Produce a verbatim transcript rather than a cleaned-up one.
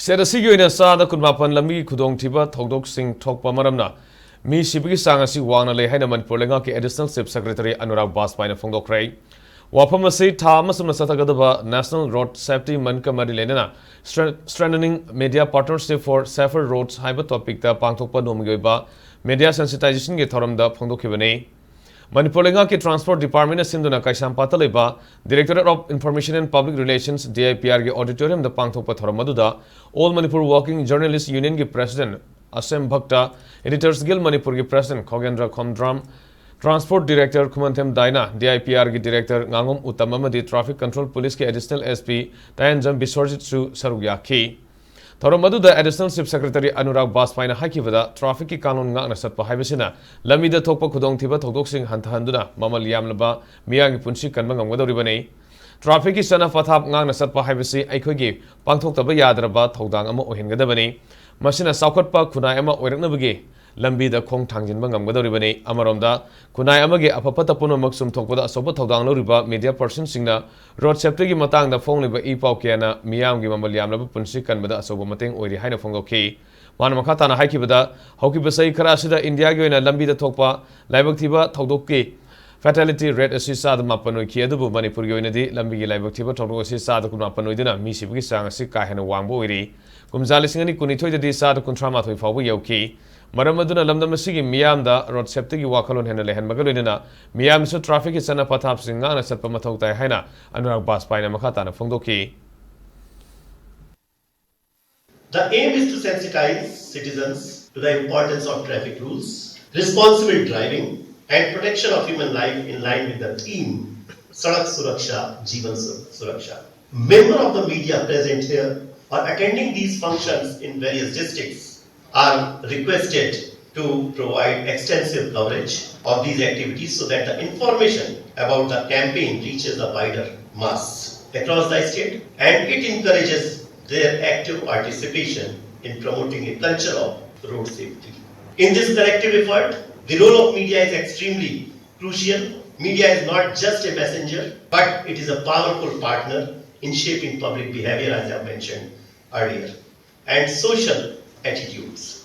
State ꯑꯁꯤꯒꯤ ꯑꯣꯏꯅ ꯆꯥꯗ ꯀꯨꯟꯃꯥꯄꯟ ꯂꯝꯕꯤꯒꯤ ꯈꯨꯗꯣꯡꯊꯤꯕ ꯊꯧꯗꯣꯛꯁꯤꯡ ꯊꯣꯛꯄ ꯃꯔꯝꯅ ꯃꯤ ꯁꯤꯕꯒꯤ ꯆꯥꯡ ꯑꯁꯤ ꯋꯥꯡꯅ ꯂꯩ ꯍꯥꯏꯅ ꯃꯅꯤꯄꯨꯔ ꯂꯩꯉꯥꯛꯀꯤ ꯑꯦꯗꯤꯁꯅꯦꯜ ꯆꯤꯐ ꯁꯦꯀ꯭ꯔꯦꯇꯔꯤ ꯑꯅꯨꯔꯥꯒ ꯕꯥꯖꯄꯥꯏꯅ ꯐꯣꯡꯗꯣꯛꯈ꯭ꯔꯦ꯫ ꯋꯥꯐꯝ ꯑꯁꯤ ꯊꯥ ꯑꯃ ꯆꯨꯞꯅ ꯆꯠꯊꯒꯗꯕ National Road Safety Month ꯀ ꯃꯔꯤ ꯂꯩꯅꯅ Stre-, Strengthening Media Partnership for Safer Roads ꯍꯥꯏꯕ ꯇꯣꯄꯤꯛꯇ ꯄꯥꯡꯊꯣꯛꯄ ꯅꯣꯡꯃꯒꯤ ꯑꯣꯏꯕ ꯃꯦꯗꯤꯌꯥ ꯁꯦꯟꯁꯤꯇꯥꯏꯖꯦꯁꯟꯒꯤ ꯊꯧꯔꯝꯗ ꯐꯣꯡꯗꯣꯛꯈꯤꯕꯅꯤ꯫ ꯃꯅꯤꯄꯨꯔ ꯂꯩꯉꯥꯛꯀꯤ ꯇ꯭ꯔꯥꯟꯁꯄꯣꯔꯠ ꯗꯤꯄꯥꯔꯠꯃꯦꯟꯅ ꯁꯤꯟꯗꯨꯅ ꯀꯩꯁꯥꯝꯄꯥꯠꯇ ꯂꯩꯕ Directorate of Information and Public Relations, D I P R ꯒꯤ ꯑꯣꯗꯤꯇꯣꯔꯤꯌꯝꯗ ꯄꯥꯡꯊꯣꯛꯄ ꯊꯧꯔꯝ ꯑꯗꯨꯗ All Manipur Working Journalist Union ꯒꯤ president Asem Bhakta, Editors Guild ꯃꯅꯤꯄꯨꯔꯒꯤ president Khogendra Khomdram, transport director Khumanthem Diana, D I P R ꯒꯤ ꯗꯤꯔꯦꯛꯇꯔ ꯉꯥꯉꯣꯝ ꯎꯇꯝ ꯑꯃꯗꯤ ꯇ꯭ꯔꯥꯐꯤꯛ ꯀꯟꯇ꯭ꯔꯣꯜ ꯄꯨꯂꯤꯁꯀꯤ ꯑꯦꯗꯤꯁꯅꯦꯜ ꯑꯦꯁ ꯄꯤ ꯇꯌꯥꯟꯖꯝ ꯕꯤꯁ꯭ꯋꯔꯖꯤꯠꯁꯨ ꯁꯔꯨꯛ ꯌꯥꯈꯤ꯫ ꯊꯧꯔꯝ ꯑꯗꯨꯗ ꯑꯦꯗꯤꯁꯅꯦꯜ ꯆꯤꯐ ꯁꯦꯀ꯭ꯔꯦꯇꯔꯤ ꯑꯅꯨꯔꯥꯒ ꯕꯥꯖꯄꯥꯏꯅ ꯍꯥꯏꯈꯤꯕꯗ, ꯇ꯭ꯔꯥꯐꯤꯛꯀꯤ ꯀꯥꯅꯣꯟ ꯉꯥꯛꯅ ꯆꯠꯄ ꯍꯥꯏꯕꯁꯤꯅ ꯂꯝꯕꯤꯗ ꯊꯣꯛꯄ ꯈꯨꯗꯣꯡꯊꯤꯕ ꯊꯧꯗꯣꯛꯁꯤꯡ ꯍꯟꯊꯍꯟꯗꯨꯅ ꯃꯃꯜ ꯌꯥꯝꯂꯕ ꯃꯤꯌꯥꯝꯒꯤ ꯄꯨꯟꯁꯤ ꯀꯟꯕ ꯉꯝꯒꯗꯧꯔꯤꯕꯅꯤ꯫ ꯇ꯭ꯔꯥꯐꯤꯛꯀꯤ ꯆꯠꯅ ꯄꯊꯥꯞ ꯉꯥꯛꯅ ꯆꯠꯄ ꯍꯥꯏꯕꯁꯤ ꯑꯩꯈꯣꯏꯒꯤ ꯄꯥꯡꯊꯣꯛꯇꯕ ꯌꯥꯗ꯭ꯔꯕ ꯊꯧꯗꯥꯡ ꯑꯃ ꯑꯣꯏꯍꯟꯒꯗꯕꯅꯤ꯫ ꯃꯁꯤꯅ ꯆꯥꯎꯈꯠꯄ ꯈꯨꯟꯅꯥꯏ ꯑꯃ ꯑꯣꯏꯔꯛꯅꯕꯒꯤ ꯂꯝꯕꯤꯗ ꯈꯣꯡ ꯊꯥꯡꯖꯤꯟꯕ ꯉꯝꯒꯗꯧꯔꯤꯕꯅꯤ꯫ ꯑꯃꯔꯣꯝꯗ, ꯈꯨꯟꯅꯥꯏ ꯑꯃꯒꯤ ꯑꯐ ꯐꯠꯇ ꯄꯨꯝꯅꯃꯛ ꯆꯨꯝꯊꯣꯛꯄꯗ ꯑꯆꯧꯕ ꯊꯧꯗꯥꯡ ꯂꯧꯔꯤꯕ ꯃꯤꯗꯤꯌꯥ ꯄꯔꯁꯟꯁꯤꯡꯅ ꯔꯣꯗ ꯁꯦꯐꯇꯤꯒꯤ ꯃꯇꯥꯡꯗ ꯐꯣꯡꯂꯤꯕ ꯏ ꯄꯥꯎ ꯀꯌꯥꯅ ꯃꯤꯌꯥꯝꯒꯤ ꯃꯃꯜ ꯌꯥꯝꯂꯕ ꯄꯨꯟꯁꯤ ꯀꯟꯕꯗ ꯑꯆꯧꯕ ꯃꯇꯦꯡ ꯑꯣꯏꯔꯤ ꯍꯥꯏꯅ ꯐꯣꯡꯗꯣꯛꯈꯤ꯫ ꯃꯥꯅ ꯃꯈꯥ ꯇꯥꯅ ꯍꯥꯏꯈꯤꯕꯗ, ꯍꯧꯈꯤꯕ ꯆꯍꯤ ꯈꯔ ꯑꯁꯤꯗ ꯏꯟꯗꯤꯌꯥꯒꯤ ꯑꯣꯏꯅ ꯂꯝꯕꯤꯗ ꯊꯣꯛꯄ ꯂꯥꯏꯕꯛ ꯊꯤꯕ ꯊꯧꯗꯣꯛꯀꯤ ꯐꯦꯇꯥꯂꯤꯇꯤ ꯔꯦꯠ ꯑꯁꯤ ꯆꯥꯗ ꯃꯥꯄꯟ ꯑꯣꯏꯈꯤ꯫ ꯑꯗꯨꯕꯨ ꯃꯅꯤꯄꯨꯔꯒꯤ ꯑꯣꯏꯅꯗꯤ ꯂꯝꯕꯤꯒꯤ ꯂꯥꯏꯕꯛ ꯊꯤꯕ ꯊꯧꯗꯣꯛ ꯑꯁꯤ ꯆꯥꯗ ꯀꯨꯟꯃꯥꯄꯟ ꯑꯣꯏꯗꯨꯅ ꯃꯤ ꯁꯤꯕꯒꯤ ꯆꯥꯡ ꯑꯁꯤ ꯀꯥ ꯍꯦꯟꯅ ꯋꯥꯡꯕ ꯑꯣꯏꯔꯤ꯫ ꯀꯨꯝꯖꯥ ꯂꯤꯁꯤꯡ ꯑꯅꯤ ꯀꯨꯟꯅꯤꯊꯣꯏꯗꯗꯤ ꯆꯥꯗ ꯀꯨꯟꯊ꯭ꯔꯥ ꯃꯥꯊꯣꯏ ꯐꯥꯎꯕ ꯌꯧꯈꯤ꯫ ꯃꯔꯝ ꯑꯗꯨꯅ ꯂꯝꯗꯝ ꯑꯁꯤꯒꯤ ꯃꯤꯌꯥꯝꯗ ꯔꯣꯗ ꯁꯦꯐꯇꯤꯒꯤ ꯋꯥꯈꯜꯂꯣꯟ ꯍꯦꯟꯅ ꯂꯩꯍꯟꯕꯒ ꯂꯣꯏꯅꯅ ꯃꯤꯌꯥꯝꯅꯁꯨ ꯇ꯭ꯔꯥꯐꯤꯛꯀꯤ ꯆꯠꯅ ꯄꯊꯥꯞꯁꯤꯡ ꯉꯥꯛꯅ ꯆꯠꯄ ꯃꯊꯧ ꯇꯥꯏ ꯍꯥꯏꯅ ꯑꯅꯨꯔꯥꯒ ꯕꯥꯖꯄꯥꯏꯅ ꯃꯈꯥ ꯇꯥꯅ ꯐꯣꯡꯗꯣꯛꯈꯤ꯫ The aim is to sensitize citizens to the importance of traffic rules, responsible driving, and protection of human life in line with the theme Sadak Suraksha, Jeevan Suraksha. Member of the media present here or attending these functions in various districts are requested to provide extensive coverage of these activities so that the information about the campaign reaches a wider mass across the state, and it encourages their active participation in promoting a culture of road safety. In this collective effort, the role of media is extremely crucial. Media is not just a messenger, but it is a powerful partner in shaping public behavior, as I mentioned earlier. and social attitudes.